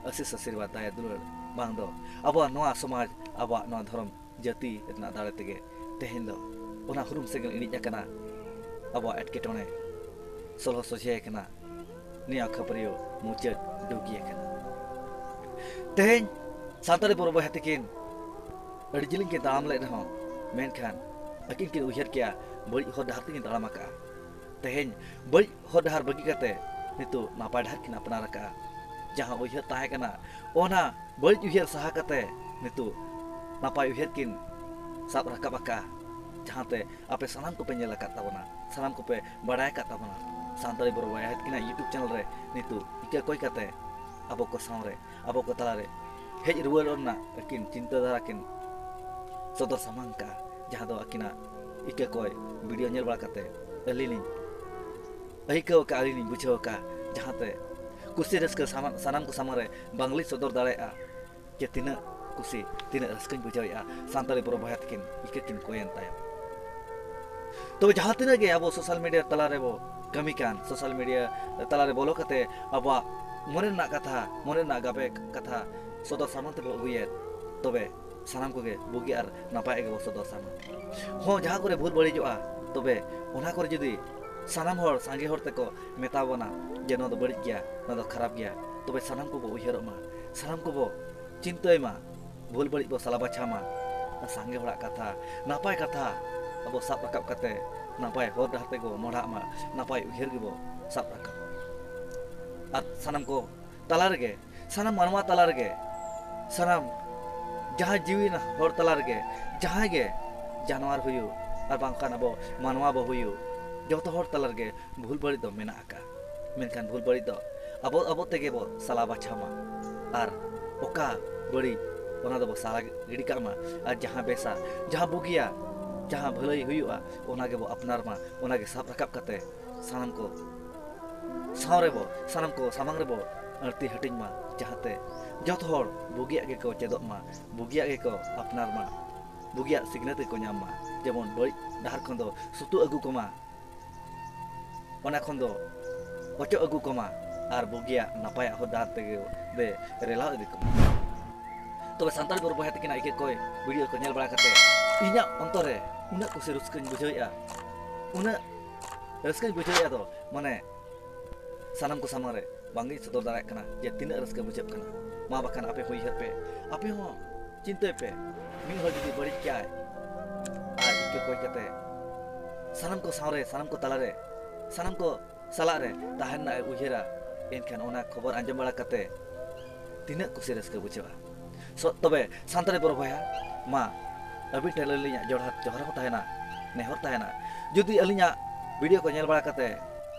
ᱟᱥᱤᱥ ᱟᱥᱤᱨᱵᱟᱫᱽ, ᱫᱟᱭᱟ ᱫᱩᱞᱟᱹᱲ, ᱵᱟᱝ ᱫᱚ ᱟᱵᱚᱣᱟᱜ ᱱᱚᱣᱟ ᱥᱚᱢᱟᱡᱽ, ᱟᱵᱚᱣᱟᱜ ᱱᱚᱣᱟ ᱫᱷᱚᱨᱚᱢ ᱡᱟᱹᱛᱤ ᱨᱮᱱᱟᱜ ᱫᱟᱲᱮ ᱛᱮᱜᱮ ᱛᱮᱦᱮᱧ ᱫᱚ ᱚᱱᱟ ᱦᱩᱨᱩᱢ ᱥᱮᱸᱜᱮᱞ ᱤᱬᱤᱡ ᱟᱠᱟᱱᱟ᱾ ᱟᱵᱚᱣᱟᱜ ᱮᱴᱠᱮᱴᱚᱬᱮ ᱥᱚᱞᱦᱚ ᱥᱚᱡᱷᱮ ᱟᱠᱟᱱᱟ, ᱱᱤᱭᱟᱹ ᱠᱷᱟᱹᱯᱟᱹᱨᱤᱭᱟᱹ ᱢᱩᱪᱟᱹᱫ ᱰᱩᱜᱤ ᱟᱠᱟᱱᱟ᱾ ᱛᱮᱦᱮᱧ ᱥᱟᱱᱛᱟᱲᱤ ᱵᱚᱨᱚ ᱵᱚᱭᱦᱟ ᱛᱟᱹᱠᱤᱱ ᱟᱹᱰᱤ ᱡᱤᱞᱤᱧ ᱠᱤᱱ ᱛᱟᱲᱟᱢ ᱞᱮᱫ ᱨᱮᱦᱚᱸ, ᱢᱮᱱᱠᱷᱟᱱ ᱟᱹᱠᱤᱱ ᱠᱤᱱ ᱩᱭᱦᱟᱹᱨ ᱠᱮᱜᱼᱟ, ᱵᱟᱹᱲᱤᱡ ᱦᱚᱨ ᱰᱟᱦᱟᱨ ᱛᱮᱠᱤᱱ ᱛᱟᱲᱟᱢ ᱟᱠᱟᱜᱼᱟ᱾ ᱛᱮᱦᱮᱧ ᱵᱟᱹᱲᱤᱡ ᱦᱚᱨ ᱰᱟᱦᱟᱨ ᱵᱟᱹᱜᱤ ᱠᱟᱛᱮ ᱱᱤᱛᱚᱜ ᱱᱟᱯᱟᱭ ᱰᱟᱦᱟᱨ ᱠᱤᱱ ᱟᱯᱱᱟᱨ ᱟᱠᱟᱜᱼᱟ᱾ ᱡᱟᱦᱟᱸ ᱩᱭᱦᱟᱹᱨ ᱛᱟᱦᱮᱸ ᱠᱟᱱᱟ, ᱚᱱᱟ ᱵᱟᱹᱲᱤᱡ ᱩᱭᱦᱟᱹᱨ ᱥᱟᱦᱟ ᱠᱟᱛᱮ ᱱᱤᱛᱚᱜ ᱱᱟᱯᱟᱭ ᱩᱭᱦᱟᱹᱨ ᱠᱤᱱ ᱥᱟᱵ ᱨᱟᱠᱟᱵ ᱟᱠᱟᱜᱼᱟ, ᱡᱟᱦᱟᱸᱛᱮ ᱟᱯᱮ ᱥᱟᱱᱟᱢ ᱠᱚᱯᱮ ᱧᱮᱞ ᱟᱠᱟᱫ ᱛᱟᱵᱚᱱᱟ, ᱥᱟᱱᱟᱢ ᱠᱚᱯᱮ ᱵᱟᱲᱟᱭ ᱟᱠᱟᱫ ᱛᱟᱵᱚᱱᱟ᱾ ᱥᱟᱱᱛᱟᱲᱤ ᱵᱚᱨᱚ ᱵᱚᱭᱦᱟ ᱛᱟᱹᱠᱤᱱᱟᱜ YouTube channel ᱨᱮ ᱱᱤᱛᱚᱜ ᱤᱠᱟᱹ ᱠᱚᱭ ᱠᱟᱛᱮ ᱟᱵᱚ ᱠᱚ ᱥᱟᱶᱨᱮ, ᱟᱵᱚ ᱠᱚ ᱛᱟᱞᱟᱨᱮ ᱦᱮᱡ ᱨᱩᱣᱟᱹᱲᱚᱜ ᱨᱮᱱᱟᱜ ᱟᱹᱠᱤᱱ ᱪᱤᱱᱛᱟᱹ ᱫᱷᱟᱨᱟ ᱠᱤᱱ ᱥᱚᱫᱚᱨ ᱥᱟᱢᱟᱝ ᱠᱟᱜᱼᱟ, ᱡᱟᱦᱟᱸ ᱫᱚ ᱟᱹᱠᱤᱱᱟᱜ ᱤᱠᱟᱹ ᱠᱚᱭ video ᱧᱮᱞ ᱵᱟᱲᱟ ᱠᱟᱛᱮ ᱟᱹᱞᱤᱧ ᱞᱤᱧ ᱟᱹᱭᱠᱟᱹᱣ ᱟᱠᱟᱫᱼᱟ, ᱟᱹᱞᱤᱧ ᱞᱤᱧ ᱵᱩᱡᱷᱟᱹᱣ ᱟᱠᱟᱫᱼᱟ, ᱡᱟᱦᱟᱸᱛᱮ ᱠᱩᱥᱤ ᱨᱟᱹᱥᱠᱟᱹ ᱥᱟᱢᱟ-, ᱥᱟᱱᱟᱢ ᱠᱚ ᱥᱟᱢᱟᱝ ᱨᱮ ᱵᱟᱝᱞᱤᱧ ᱥᱚᱫᱚᱨ ᱫᱟᱲᱮᱭᱟᱜᱼᱟ ᱡᱮ ᱛᱤᱱᱟᱹᱜ ᱠᱩᱥᱤ, ᱛᱤᱱᱟᱹᱜ ᱨᱟᱹᱥᱠᱟᱹᱧ ᱵᱩᱡᱷᱟᱹᱣᱮᱫᱼᱟ ᱥᱟᱱᱛᱟᱲᱤ ᱵᱚᱨᱚ ᱵᱚᱭᱦᱟ ᱛᱟᱹᱠᱤᱱ ᱤᱠᱟᱹ ᱠᱤᱱ ᱠᱚᱭᱮᱱ ᱛᱟᱭᱚᱢ᱾ ᱛᱚᱵᱮ ᱡᱟᱦᱟᱸ ᱛᱤᱱᱟᱹᱜ ᱜᱮ ᱟᱵᱚ social media ᱛᱟᱞᱟ ᱨᱮᱵᱚ ᱠᱟᱹᱢᱤ ᱠᱟᱱ, social media ᱛᱟᱞᱟ ᱨᱮ ᱵᱚᱞᱚ ᱠᱟᱛᱮ ᱟᱵᱚᱣᱟᱜ ᱢᱚᱱᱮ ᱨᱮᱱᱟᱜ ᱠᱟᱛᱷᱟ, ᱢᱚᱱᱮ ᱨᱮᱱᱟᱜ ᱜᱟᱵᱮ ᱠᱟᱛᱷᱟ ᱥᱚᱫᱚᱨ ᱥᱟᱢᱟᱝ ᱛᱮᱵᱚ ᱟᱹᱜᱩᱭᱮᱫ, ᱛᱚᱵᱮ ᱥᱟᱱᱟᱢ ᱠᱚᱜᱮ ᱵᱩᱜᱤ ᱟᱨ ᱱᱟᱯᱟᱭ ᱜᱮᱵᱚ ᱥᱚᱫᱚᱨ ᱥᱟᱢᱟ᱾ ᱦᱚᱸ, ᱡᱟᱦᱟᱸ ᱠᱚᱨᱮ ᱵᱷᱩᱞ ᱵᱟᱹᱲᱤᱡᱚᱜᱼᱟ, ᱛᱚᱵᱮ ᱚᱱᱟ ᱠᱚᱨᱮ ᱡᱩᱫᱤ ᱥᱟᱱᱟᱢ ᱦᱚᱲ, ᱥᱟᱸᱜᱮ ᱦᱚᱲ ᱛᱮᱠᱚ ᱢᱮᱛᱟ ᱵᱚᱱᱟ ᱡᱮ ᱱᱚᱣᱟ ᱫᱚ ᱵᱟᱹᱲᱤᱡ ᱜᱮᱭᱟ, ᱱᱚᱣᱟ ᱫᱚ ᱠᱷᱟᱨᱟᱯ ᱜᱮᱭᱟ, ᱛᱚᱵᱮ ᱥᱟᱱᱟᱢ ᱠᱚᱵᱚ ᱩᱭᱦᱟᱹᱨᱚᱜ ᱢᱟ, ᱥᱟᱱᱟᱢ ᱠᱚᱵᱚ ᱪᱤᱱᱛᱟᱹᱭ ᱢᱟ, ᱵᱷᱩᱞ ᱵᱟᱹᱲᱤᱡ ᱵᱚ ᱥᱟᱞᱟ ᱵᱟᱪᱷᱟ ᱢᱟ᱾ ᱟᱨ ᱥᱟᱸᱜᱮ ᱦᱚᱲᱟᱜ ᱠᱟᱛᱷᱟ, ᱱᱟᱯᱟᱭ ᱠᱟᱛᱷᱟ ᱟᱵᱚ ᱥᱟᱵ ᱨᱟᱠᱟᱵ ᱠᱟᱛᱮ ᱱᱟᱯᱟᱭ ᱦᱚᱨ ᱰᱟᱦᱟᱨ ᱛᱮᱜᱮ ᱵᱚ ᱢᱚᱦᱰᱟᱜ ᱢᱟ, ᱱᱟᱯᱟᱭ ᱩᱭᱦᱟᱹᱨ ᱜᱮᱵᱚ ᱥᱟᱵ ᱨᱟᱠᱟᱵ ᱢᱟ᱾ ᱟᱨ ᱥᱟᱱᱟᱢ ᱠᱚ ᱛᱟᱞᱟ ᱨᱮᱜᱮ, ᱥᱟᱱᱟᱢ ᱢᱟᱱᱣᱟ ᱛᱟᱞᱟ ᱨᱮᱜᱮ, ᱥᱟᱱᱟᱢ ᱡᱟᱦᱟᱸ ᱡᱤᱣᱤ ᱨᱮᱱ ᱦᱚᱲ ᱛᱟᱞᱟ ᱨᱮᱜᱮ, ᱡᱟᱦᱟᱸᱭ ᱜᱮ ᱡᱟᱱᱣᱟᱨ ᱦᱩᱭᱩᱜ ᱟᱨ ᱵᱟᱝᱠᱷᱟᱱ ᱟᱵᱚ ᱢᱟᱱᱣᱟ ᱵᱚ ᱦᱩᱭᱩᱜ, ᱡᱚᱛᱚ ᱦᱚᱲ ᱛᱟᱞᱟ ᱨᱮᱜᱮ ᱵᱷᱩᱞ ᱵᱟᱹᱲᱤᱡ ᱫᱚ ᱢᱮᱱᱟᱜ ᱟᱠᱟᱫ᱾ ᱢᱮᱱᱠᱷᱟᱱ ᱵᱷᱩᱞ ᱵᱟᱹᱲᱤᱡ ᱫᱚ ᱟᱵᱚ ᱟᱵᱚ ᱛᱮᱜᱮ ᱵᱚ ᱥᱟᱞᱟ ᱵᱟᱪᱷᱟᱣ ᱢᱟ᱾ ᱟᱨ ᱚᱠᱟ ᱵᱟᱹᱲᱤᱡ, ᱚᱱᱟ ᱫᱚᱵᱚ ᱥᱟᱞᱟ ᱜᱤᱰᱤ ᱠᱟᱜ ᱢᱟ᱾ ᱟᱨ ᱡᱟᱦᱟᱸ ᱵᱮᱥᱟ, ᱡᱟᱦᱟᱸ ᱵᱩᱜᱤᱭᱟ, ᱡᱟᱦᱟᱸ ᱵᱷᱟᱹᱞᱟᱹᱭ ᱦᱩᱭᱩᱜᱼᱟ, ᱚᱱᱟ ᱜᱮᱵᱚ ᱟᱯᱱᱟᱨ ᱢᱟ, ᱚᱱᱟ ᱜᱮ ᱥᱟᱵ ᱨᱟᱠᱟᱵ ᱠᱟᱛᱮ ᱥᱟᱱᱟᱢ ᱠᱚ ᱥᱟᱶ ᱨᱮᱵᱚ, ᱥᱟᱱᱟᱢ ᱠᱚ ᱥᱟᱢᱟᱝ ᱨᱮᱵᱚ ᱟᱹᱲᱛᱤ ᱦᱟᱹᱴᱤᱧ ᱢᱟ, ᱡᱟᱦᱟᱸᱛᱮ ᱡᱚᱛᱚ ᱦᱚᱲ ᱵᱩᱜᱤᱭᱟᱜ ᱜᱮᱠᱚ ᱪᱮᱫᱚᱜ ᱢᱟ, ᱵᱩᱜᱤᱭᱟᱜ ᱜᱮᱠᱚ ᱟᱯᱱᱟᱨ ᱢᱟ, ᱵᱩᱜᱤᱭᱟᱜ ᱥᱤᱠᱷᱱᱟᱹᱛ ᱜᱮᱠᱚ ᱧᱟᱢ ᱢᱟ᱾ ᱡᱮᱢᱚᱱ ᱵᱟᱹᱲᱤᱡ ᱰᱟᱦᱟᱨ ᱠᱷᱚᱱ ᱫᱚ ᱥᱩᱛᱩᱜ ᱟᱹᱜᱩ ᱠᱚᱢᱟ, ᱚᱱᱟ ᱠᱷᱚᱱ ᱫᱚ ᱚᱪᱚᱜ ᱟᱹᱜᱩ ᱠᱚᱢᱟ, ᱟᱨ ᱵᱩᱜᱤᱭᱟᱜ ᱱᱟᱯᱟᱭᱟᱜ ᱦᱚᱨ ᱰᱟᱦᱟᱨ ᱛᱮᱜᱮ ᱵᱮ ᱨᱮᱞᱟᱣ ᱤᱫᱤ ᱠᱚᱢᱟ᱾ ᱛᱚᱵᱮ ᱥᱟᱱᱛᱟᱲ ᱜᱚᱨᱚ ᱵᱚᱭᱦᱟ ᱛᱟᱹᱠᱤᱱᱟᱜ ᱤᱠᱟᱹ ᱠᱚᱭ ᱵᱷᱤᱰᱤᱭᱳ ᱠᱚ ᱧᱮᱞ ᱵᱟᱲᱟ ᱠᱟᱛᱮ ᱤᱧᱟᱹᱜ ᱚᱱᱛᱚᱨ ᱨᱮ ᱩᱱᱟᱹᱜ ᱠᱩᱥᱤ ᱨᱟᱹᱥᱠᱟᱹᱧ ᱵᱩᱡᱷᱟᱹᱣᱮᱫᱼᱟ, ᱩᱱᱟᱹᱜ ᱨᱟᱹᱥᱠᱟᱹᱧ ᱵᱩᱡᱷᱟᱹᱣᱮᱫᱼᱟ ᱫᱚ, ᱢᱟᱱᱮ, ᱥᱟᱱᱟᱢ ᱠᱚ ᱥᱟᱢᱟᱝ ᱨᱮ ᱵᱟᱝᱜᱤᱧ ᱥᱚᱫᱚᱨ ᱫᱟᱲᱮᱭᱟᱜ ᱠᱟᱱᱟ ᱡᱮ ᱛᱤᱱᱟᱹᱜ ᱨᱟᱹᱥᱠᱟᱹ ᱵᱩᱡᱷᱟᱹᱜ ᱠᱟᱱᱟ᱾ ᱢᱟ ᱵᱟᱠᱷᱟᱱ ᱟᱯᱮ ᱦᱚᱸ ᱩᱭᱦᱟᱹᱨ ᱯᱮ, ᱟᱯᱮ ᱦᱚᱸ ᱪᱤᱱᱛᱟᱹᱭ ᱯᱮ, ᱢᱤᱫ ᱦᱚᱲ ᱡᱩᱫᱤ ᱵᱟᱹᱲᱤᱡ ᱠᱟᱭ ᱟᱨ ᱤᱠᱟᱹ ᱠᱚᱭ ᱠᱟᱛᱮ ᱥᱟᱱᱟᱢ ᱠᱚ ᱥᱟᱶᱨᱮ, ᱥᱟᱱᱟᱢ ᱠᱚ ᱛᱟᱞᱟᱨᱮ, ᱥᱟᱱᱟᱢ ᱠᱚ ᱥᱟᱞᱟᱜ ᱨᱮ ᱛᱟᱦᱮᱱ ᱨᱮᱱᱟᱜ ᱮ ᱩᱭᱦᱟᱹᱨᱟ, ᱮᱱᱠᱷᱟᱱ ᱚᱱᱟ ᱠᱷᱚᱵᱚᱨ ᱟᱸᱡᱚᱢ ᱵᱟᱲᱟ ᱠᱟᱛᱮ ᱛᱤᱱᱟᱹᱜ ᱠᱩᱥᱤ ᱨᱟᱹᱥᱠᱟᱹ ᱵᱩᱡᱷᱟᱹᱜᱼᱟ᱾ ᱥᱚ-, ᱛᱚᱵᱮ ᱥᱟᱱᱛᱟᱲᱤ ᱵᱚᱨᱚ ᱵᱚᱭᱦᱟ, ᱢᱟ ᱟᱹᱵᱤᱱ ᱴᱷᱮᱱ ᱟᱹᱞᱤᱧᱟᱜ ᱡᱚᱦᱟᱨ, ᱡᱚᱦᱟᱨ ᱦᱚᱸ ᱛᱟᱦᱮᱱᱟ, ᱱᱮᱦᱚᱨ ᱛᱟᱦᱮᱱᱟ, ᱡᱩᱫᱤ ᱟᱹᱞᱤᱧᱟᱜ ᱵᱷᱤᱰᱤᱭᱳ ᱠᱚ ᱧᱮᱞ ᱵᱟᱲᱟ ᱠᱟᱛᱮ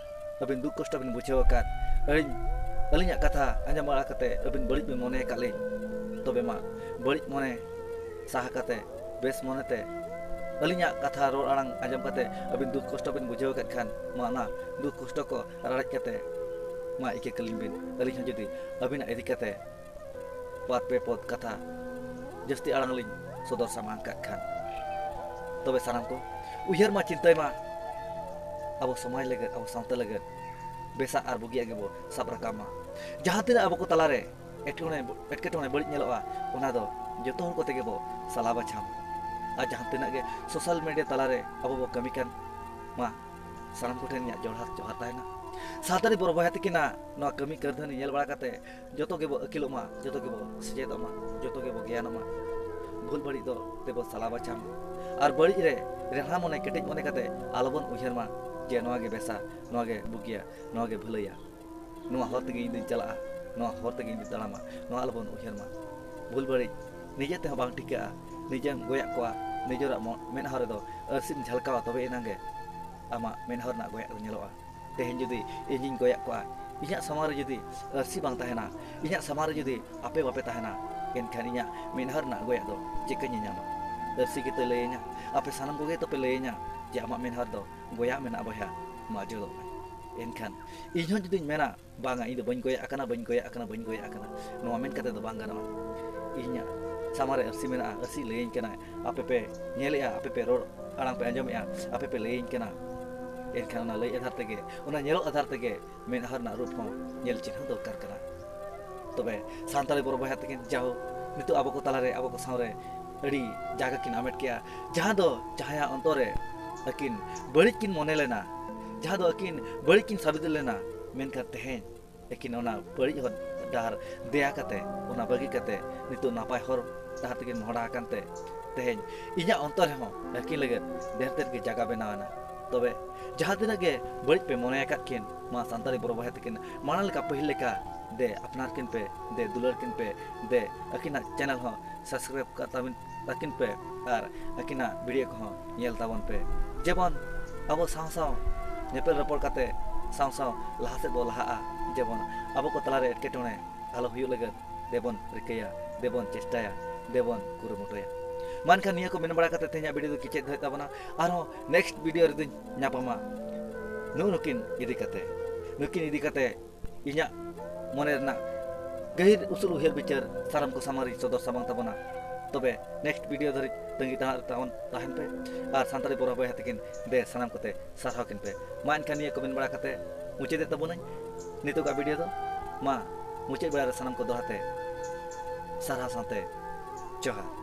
ᱟᱹᱵᱤᱱ ᱫᱩᱠ ᱠᱚᱥᱴᱚ ᱵᱤᱱ ᱵᱩᱡᱷᱟᱹᱣ ᱟᱠᱟᱫ, ᱟᱹᱞᱤᱧ, ᱟᱹᱞᱤᱧᱟᱜ ᱠᱟᱛᱷᱟ ᱟᱸᱡᱚᱢ ᱵᱟᱲᱟ ᱠᱟᱛᱮ ᱟᱹᱵᱤᱱ ᱵᱟᱹᱲᱤᱡ ᱵᱤᱱ ᱢᱚᱱᱮ ᱟᱠᱟᱫ ᱞᱤᱧ, ᱛᱚᱵᱮ ᱢᱟ ᱵᱟᱹᱲᱤᱡ ᱢᱚᱱᱮ ᱥᱟᱦᱟ ᱠᱟᱛᱮ ᱵᱮᱥ ᱢᱚᱱᱮᱛᱮ ᱟᱹᱞᱤᱧᱟᱜ ᱠᱟᱛᱷᱟ ᱨᱚᱲ ᱟᱲᱟᱝ ᱟᱸᱡᱚᱢ ᱠᱟᱛᱮ ᱟᱹᱵᱤᱱ ᱫᱩᱠ ᱠᱚᱥᱴᱚ ᱵᱤᱱ ᱵᱩᱡᱷᱟᱹᱣ ᱟᱠᱟᱫ ᱠᱷᱟᱱ, ᱢᱟ ᱚᱱᱟ ᱫᱩᱠ ᱠᱚᱥᱴᱚ ᱠᱚ ᱨᱟᱲᱮᱡ ᱠᱟᱛᱮ ᱢᱟ ᱤᱠᱟᱹ ᱠᱟᱹᱞᱤᱧ ᱵᱤᱱ, ᱟᱹᱞᱤᱧ ᱦᱚᱸ ᱡᱩᱫᱤ ᱟᱹᱵᱤᱱᱟᱜ ᱤᱫᱤ ᱠᱟᱛᱮ ᱵᱟᱨ ᱯᱮ ᱯᱚᱫ ᱠᱟᱛᱷᱟ ᱡᱟᱹᱥᱛᱤ ᱟᱲᱟᱝ ᱞᱤᱧ ᱥᱚᱫᱚᱨ ᱥᱟᱢᱟᱝ ᱠᱟᱜ ᱠᱷᱟᱱ᱾ ᱛᱚᱵᱮ ᱥᱟᱱᱟᱢ ᱠᱚ ᱩᱭᱦᱟᱹᱨ ᱢᱟ, ᱪᱤᱱᱛᱟᱹᱭ ᱢᱟ, ᱟᱵᱚ ᱥᱚᱢᱟᱡᱽ ᱞᱟᱹᱜᱤᱫ, ᱟᱵᱚ ᱥᱟᱶᱛᱟ ᱞᱟᱹᱜᱤᱫ ᱵᱮᱥᱟᱜ ᱟᱨ ᱵᱩᱜᱤᱭᱟᱜ ᱜᱮᱵᱚ ᱥᱟᱵ ᱨᱟᱠᱟᱵ ᱢᱟ᱾ ᱡᱟᱦᱟᱸ ᱛᱤᱱᱟᱹᱜ ᱟᱵᱚ ᱠᱚ ᱛᱟᱞᱟᱨᱮ ᱮᱴᱠᱮᱴᱚᱬᱮ, ᱮᱴᱠᱮᱴᱚᱬᱮ ᱵᱟᱹᱲᱤᱡ ᱧᱮᱞᱚᱜᱼᱟ, ᱚᱱᱟ ᱫᱚ ᱡᱚᱛᱚ ᱦᱚᱲ ᱠᱚᱛᱮ ᱜᱮᱵᱚ ᱥᱟᱞᱟ ᱵᱟᱪᱷᱟᱣ᱾ ᱟᱨ ᱡᱟᱦᱟᱸ ᱛᱤᱱᱟᱹᱜ ᱜᱮ ᱥᱳᱥᱟᱞ ᱢᱤᱰᱤᱭᱟ ᱛᱟᱞᱟᱨᱮ ᱟᱵᱚ ᱵᱚ ᱠᱟᱹᱢᱤ ᱠᱟᱱ, ᱢᱟ ᱥᱟᱱᱟᱢ ᱠᱚᱴᱷᱮᱱ ᱤᱧᱟᱹᱜ ᱡᱚᱦᱟᱨ, ᱡᱚᱦᱟᱨ ᱛᱟᱦᱮᱱᱟ᱾ ᱥᱟᱱᱛᱟᱲᱤ ᱵᱚᱨᱚ ᱵᱚᱭᱦᱟ ᱛᱟᱹᱠᱤᱱᱟᱜ ᱱᱚᱣᱟ ᱠᱟᱹᱢᱤ ᱠᱟᱹᱨᱫᱷᱟᱹᱱᱤ ᱧᱮᱞ ᱵᱟᱲᱟ ᱠᱟᱛᱮ ᱡᱚᱛᱚ ᱜᱮᱵᱚ ᱟᱹᱠᱤᱞᱚᱜ ᱢᱟ, ᱡᱚᱛᱚ ᱜᱮᱵᱚ ᱥᱮᱪᱮᱫᱚᱜ ᱢᱟ, ᱡᱚᱛᱚ ᱜᱮᱵᱚ ᱜᱮᱭᱟᱱᱚᱜ ᱢᱟ᱾ ᱵᱷᱩᱞ ᱵᱟᱹᱲᱤᱡ ᱫᱚ ᱛᱮᱵᱚ ᱥᱟᱞᱟ ᱵᱟᱪᱷᱟᱣ ᱢᱟ᱾ ᱟᱨ ᱵᱟᱹᱲᱤᱡ ᱨᱮ ᱨᱮᱦᱟ ᱢᱚᱱᱮ, ᱠᱮᱴᱮᱡ ᱢᱚᱱᱮ ᱠᱟᱛᱮ ᱟᱞᱚᱵᱚᱱ ᱩᱭᱦᱟᱹᱨ ᱢᱟ ᱡᱮ ᱱᱚᱣᱟ ᱜᱮ ᱵᱮᱥᱟ, ᱱᱚᱣᱟ ᱜᱮ ᱵᱩᱜᱤᱭᱟ, ᱱᱚᱣᱟ ᱜᱮ ᱵᱷᱟᱹᱞᱟᱹᱭᱟ, ᱱᱚᱣᱟ ᱦᱚᱨ ᱛᱮᱜᱮ ᱤᱧ ᱫᱩᱧ ᱪᱟᱞᱟᱜᱼᱟ, ᱱᱚᱣᱟ ᱦᱚᱨ ᱛᱮᱜᱮ ᱤᱧ ᱫᱩᱧ ᱛᱟᱲᱟᱢᱟ, ᱱᱚᱣᱟ ᱟᱞᱚᱵᱚᱱ ᱩᱭᱦᱟᱹᱨ ᱢᱟ᱾ ᱵᱷᱩᱞ ᱵᱟᱹᱲᱤᱡ ᱱᱤᱡᱮ ᱛᱮᱦᱚᱸ ᱵᱟᱝ ᱴᱷᱤᱠᱟᱹᱜᱼᱟ᱾ ᱱᱤᱡᱮᱢ ᱜᱚᱭᱟᱜ ᱠᱚᱣᱟ, ᱱᱤᱡᱮᱨᱟᱜ ᱢᱚ-, ᱢᱮᱫᱦᱟ ᱨᱮᱫᱚ ᱟᱹᱨᱥᱤᱢ ᱡᱷᱟᱞᱠᱟᱣᱟ, ᱛᱚᱵᱮ ᱮᱱᱟᱝ ᱜᱮ ᱟᱢᱟᱜ ᱢᱮᱫᱦᱟ ᱨᱮᱱᱟᱜ ᱜᱚᱭᱟᱜ ᱫᱚ ᱧᱮᱞᱚᱜᱼᱟ᱾ ᱛᱮᱦᱮᱧ ᱡᱩᱫᱤ ᱤᱧᱤᱧ ᱜᱚᱭᱟᱜ ᱠᱚᱣᱟ, ᱤᱧᱟᱹᱜ ᱥᱟᱢᱟᱝ ᱨᱮ ᱡᱩᱫᱤ ᱟᱹᱨᱥᱤ ᱵᱟᱝ ᱛᱟᱦᱮᱱᱟ, ᱤᱧᱟᱹᱜ ᱥᱟᱢᱟᱝ ᱨᱮ ᱡᱩᱫᱤ ᱟᱯᱮ ᱵᱟᱯᱮ ᱛᱟᱦᱮᱱᱟ, ᱮᱱᱠᱷᱟᱱ ᱤᱧᱟᱹᱜ ᱢᱮᱫᱦᱟ ᱨᱮᱱᱟᱜ ᱜᱚᱭᱟᱜ ᱫᱚ ᱪᱤᱠᱟᱹᱧ ᱧᱮᱧᱟᱢᱟ? ᱟᱹᱨᱥᱤ ᱜᱮᱛᱚᱭ ᱞᱟᱹᱭᱟᱹᱧᱟ, ᱟᱯᱮ ᱥᱟᱱᱟᱢ ᱠᱚᱜᱮ ᱛᱚᱯᱮ ᱞᱟᱹᱭᱟᱹᱧᱟ ᱡᱮ ᱟᱢᱟᱜ ᱢᱮᱫᱦᱟ ᱨᱮᱫᱚ ᱜᱚᱭᱟᱜ ᱢᱮᱱᱟᱜᱼᱟ ᱵᱚᱭᱦᱟ, ᱢᱟ ᱡᱩᱞᱚᱜ ᱢᱮ᱾ ᱮᱱᱠᱷᱟᱱ ᱤᱧ ᱦᱚᱸ ᱡᱩᱫᱤᱧ ᱢᱮᱱᱟ, ᱵᱟᱝᱟ, ᱤᱧ ᱫᱚ ᱵᱟᱹᱧ ᱜᱚᱭᱟᱜ ᱟᱠᱟᱱᱟ, ᱵᱟᱹᱧ ᱜᱚᱭᱟᱜ ᱟᱠᱟᱱᱟ, ᱵᱟᱹᱧ ᱜᱚᱭᱟᱜ ᱟᱠᱟᱱᱟ, ᱱᱚᱣᱟ ᱢᱮᱱ ᱠᱟᱛᱮ ᱫᱚ ᱵᱟᱝ ᱜᱟᱱᱚᱜᱼᱟ᱾ ᱤᱧᱟᱹᱜ ᱥᱟᱢᱟᱝ ᱨᱮ ᱟᱹᱨᱥᱤ ᱢᱮᱱᱟᱜᱼᱟ, ᱟᱹᱨᱥᱤ ᱞᱟᱹᱭᱟᱹᱧ ᱠᱟᱱᱟᱭ, ᱟᱯᱮ ᱯᱮ ᱧᱮᱞᱮᱜᱼᱟ, ᱟᱯᱮ ᱯᱮ ᱨᱚᱲ ᱟᱲᱟᱝ ᱯᱮ ᱟᱸᱡᱚᱢᱮᱜᱼᱟ, ᱟᱯᱮ ᱯᱮ ᱞᱟᱹᱭᱟᱹᱧ ᱠᱟᱱᱟ᱾ ᱮᱱᱠᱷᱟᱱ ᱚᱱᱟ ᱞᱟᱹᱭ ᱟᱫᱷᱟᱨ ᱛᱮᱜᱮ, ᱚᱱᱟ ᱧᱮᱞᱚᱜ ᱟᱫᱷᱟᱨ ᱛᱮᱜᱮ ᱢᱮᱫᱦᱟ ᱨᱮᱱᱟᱜ ᱨᱩᱯ ᱦᱚᱸ ᱧᱮᱞ ᱪᱤᱱᱦᱟᱹᱣ ᱫᱚᱨᱠᱟᱨ ᱠᱟᱱᱟ᱾ ᱛᱚᱵᱮ ᱥᱟᱱᱛᱟᱲᱤ ᱵᱚᱨᱚ ᱵᱚᱭᱦᱟ ᱛᱟᱹᱠᱤᱱ ᱡᱟᱣ ᱱᱤᱛᱚᱜ ᱟᱵᱚ ᱠᱚ ᱛᱟᱞᱟᱨᱮ, ᱟᱵᱚ ᱠᱚ ᱥᱟᱶᱨᱮ ᱟᱹᱰᱤ ᱡᱟᱭᱜᱟ ᱠᱤᱱ ᱟᱢᱮᱴ ᱠᱮᱜᱼᱟ, ᱡᱟᱦᱟᱸ ᱫᱚ ᱡᱟᱦᱟᱸᱭᱟᱜ ᱚᱱᱛᱚᱨ ᱨᱮ ᱟᱹᱠᱤᱱ ᱵᱟᱹᱲᱤᱡ ᱠᱤᱱ ᱢᱚᱱᱮ ᱞᱮᱱᱟ, ᱡᱟᱦᱟᱸ ᱫᱚ ᱟᱹᱠᱤᱱ ᱵᱟᱹᱲᱤᱡ ᱠᱤᱱ ᱥᱟᱵᱤᱛ ᱞᱮᱱᱟ, ᱢᱮᱱᱠᱷᱟᱱ ᱛᱮᱦᱮᱧ ᱟᱹᱠᱤᱱ ᱚᱱᱟ ᱵᱟᱹᱲᱤᱡ ᱦᱚᱨ ᱰᱟᱦᱟᱨ ᱫᱮᱭᱟ ᱠᱟᱛᱮ, ᱚᱱᱟ ᱵᱟᱹᱜᱤ ᱠᱟᱛᱮ ᱱᱤᱛᱚᱜ ᱱᱟᱯᱟᱭ ᱦᱚᱨ ᱰᱟᱦᱟᱨ ᱛᱮᱠᱤᱱ ᱢᱚᱦᱰᱟ ᱟᱠᱟᱱ ᱛᱮ, ᱛᱮᱦᱮᱧ ᱤᱧᱟᱹᱜ ᱚᱱᱛᱚᱨ ᱨᱮᱦᱚᱸ ᱟᱹᱠᱤᱱ ᱞᱟᱹᱜᱤᱫ ᱰᱷᱮᱨ ᱛᱮᱫ ᱜᱮ ᱡᱟᱭᱜᱟ ᱵᱮᱱᱟᱣ ᱮᱱᱟ᱾ ᱛᱚᱵᱮ ᱡᱟᱦᱟᱸ ᱛᱤᱱᱟᱹᱜ ᱜᱮ ᱵᱟᱹᱲᱤᱡ ᱯᱮ ᱢᱚᱱᱮ ᱟᱠᱟᱫ ᱠᱤᱱ, ᱢᱟ ᱥᱟᱱᱛᱟᱲᱤ ᱵᱚᱨᱚ ᱵᱚᱭᱦᱟ ᱛᱟᱹᱠᱤᱱ ᱢᱟᱲᱟᱝ ᱞᱮᱠᱟ, ᱯᱟᱹᱦᱤᱞ ᱞᱮᱠᱟ ᱫᱮ ᱟᱯᱱᱟᱨ ᱠᱤᱱ ᱯᱮ, ᱫᱮ ᱫᱩᱞᱟᱹᱲ ᱠᱤᱱ ᱯᱮ, ᱫᱮ ᱟᱹᱠᱤᱱᱟᱜ ᱪᱮᱱᱮᱞ ᱦᱚᱸ ᱥᱟᱵᱥᱠᱨᱟᱭᱤᱵ ᱠᱟᱜ ᱛᱟᱵᱤᱱ, ᱛᱟᱹᱠᱤᱱ ᱯᱮ ᱟᱨ ᱟᱹᱠᱤᱱᱟᱜ ᱵᱷᱤᱰᱤᱭᱳ ᱠᱚᱦᱚᱸ ᱧᱮᱞ ᱛᱟᱵᱚᱱ ᱯᱮ᱾ ᱡᱮᱢᱚᱱ ᱟᱵᱚ ᱥᱟᱶ ᱥᱟᱶ ᱧᱮᱯᱮᱞ ᱨᱚᱯᱚᱲ ᱠᱟᱛᱮ ᱥᱟᱶ ᱥᱟᱶ ᱞᱟᱦᱟ ᱥᱮᱫ ᱵᱚ ᱞᱟᱦᱟᱜᱼᱟ᱾ ᱡᱮᱢᱚᱱ ᱟᱵᱚ ᱠᱚ ᱛᱟᱞᱟᱨᱮ ᱮᱴᱠᱮᱴᱚᱬᱮ ᱟᱞᱚ ᱦᱩᱭᱩᱜ ᱞᱟᱹᱜᱤᱫ ᱫᱮᱵᱚᱱ ᱨᱤᱠᱟᱹᱭᱟ, ᱫᱮᱵᱚᱱ ᱪᱮᱥᱴᱟᱭᱟ, ᱫᱮᱵᱚᱱ ᱠᱩᱨᱩᱢᱩᱴᱩᱭᱟ᱾ ᱢᱟ ᱮᱱᱠᱷᱟᱱ ᱱᱤᱭᱟᱹ ᱠᱚ ᱢᱮᱱ ᱵᱟᱲᱟ ᱠᱟᱛᱮ ᱛᱮᱦᱮᱧᱟᱜ ᱵᱷᱤᱰᱤᱭᱳ ᱫᱚ ᱠᱮᱪᱮᱫ ᱫᱚᱦᱚᱭ ᱛᱟᱵᱚᱱᱟ᱾ ᱟᱨᱦᱚᱸ ᱱᱮᱠᱥᱴ ᱵᱷᱤᱰᱤᱭᱳ ᱨᱮᱫᱚᱧ ᱧᱟᱯᱟᱢᱟ ᱱᱩᱜᱼᱩ ᱱᱩᱠᱤᱱ ᱤᱫᱤ ᱠᱟᱛᱮ᱾ ᱱᱩᱠᱤᱱ ᱤᱫᱤ ᱠᱟᱛᱮ ᱤᱧᱟᱹᱜ ᱢᱚᱱᱮ ᱨᱮᱱᱟᱜ ᱜᱟᱹᱦᱤᱨ ᱩᱥᱩᱞ ᱩᱭᱦᱟᱹᱨ ᱵᱤᱪᱟᱹᱨ ᱥᱟᱱᱟᱢ ᱠᱚ ᱥᱟᱢᱟᱝ ᱨᱤᱧ ᱥᱚᱫᱚᱨ ᱥᱟᱢᱟᱝ ᱛᱟᱵᱚᱱᱟ᱾ ᱛᱚᱵᱮ ᱱᱮᱠᱥᱴ ᱵᱷᱤᱰᱤᱭᱳ ᱫᱷᱟᱹᱨᱤᱡ ᱛᱟᱺᱜᱤ ᱛᱟᱲᱟᱜ ᱨᱮ ᱛᱟᱵᱚᱱ ᱛᱟᱦᱮᱱ ᱯᱮ ᱟᱨ ᱥᱟᱱᱛᱟᱲᱤ ᱵᱚᱨᱚ ᱵᱚᱭᱦᱟ ᱛᱟᱹᱠᱤᱱ ᱫᱮ ᱥᱟᱱᱟᱢ ᱠᱚᱛᱮ ᱥᱟᱨᱦᱟᱣ ᱠᱤᱱ ᱯᱮ᱾ ᱢᱟ ᱮᱱᱠᱷᱟᱱ ᱱᱤᱭᱟᱹ ᱠᱚ ᱢᱮᱱ ᱵᱟᱲᱟ ᱠᱟᱛᱮ ᱢᱩᱪᱟᱹᱫᱮᱫ ᱛᱟᱵᱚᱱᱟᱹᱧ ᱱᱤᱛᱚᱜᱟᱜ ᱵᱷᱤᱰᱤᱭᱳ ᱫᱚ᱾ ᱢᱟ ᱢᱩᱪᱟᱹᱫ ᱵᱮᱲᱟ ᱨᱮ ᱥᱟᱱᱟᱢ ᱠᱚ ᱫᱚᱦᱲᱟ ᱛᱮ ᱥᱟᱨᱦᱟᱣ ᱥᱟᱶᱛᱮ ᱡᱚᱦᱟᱨ᱾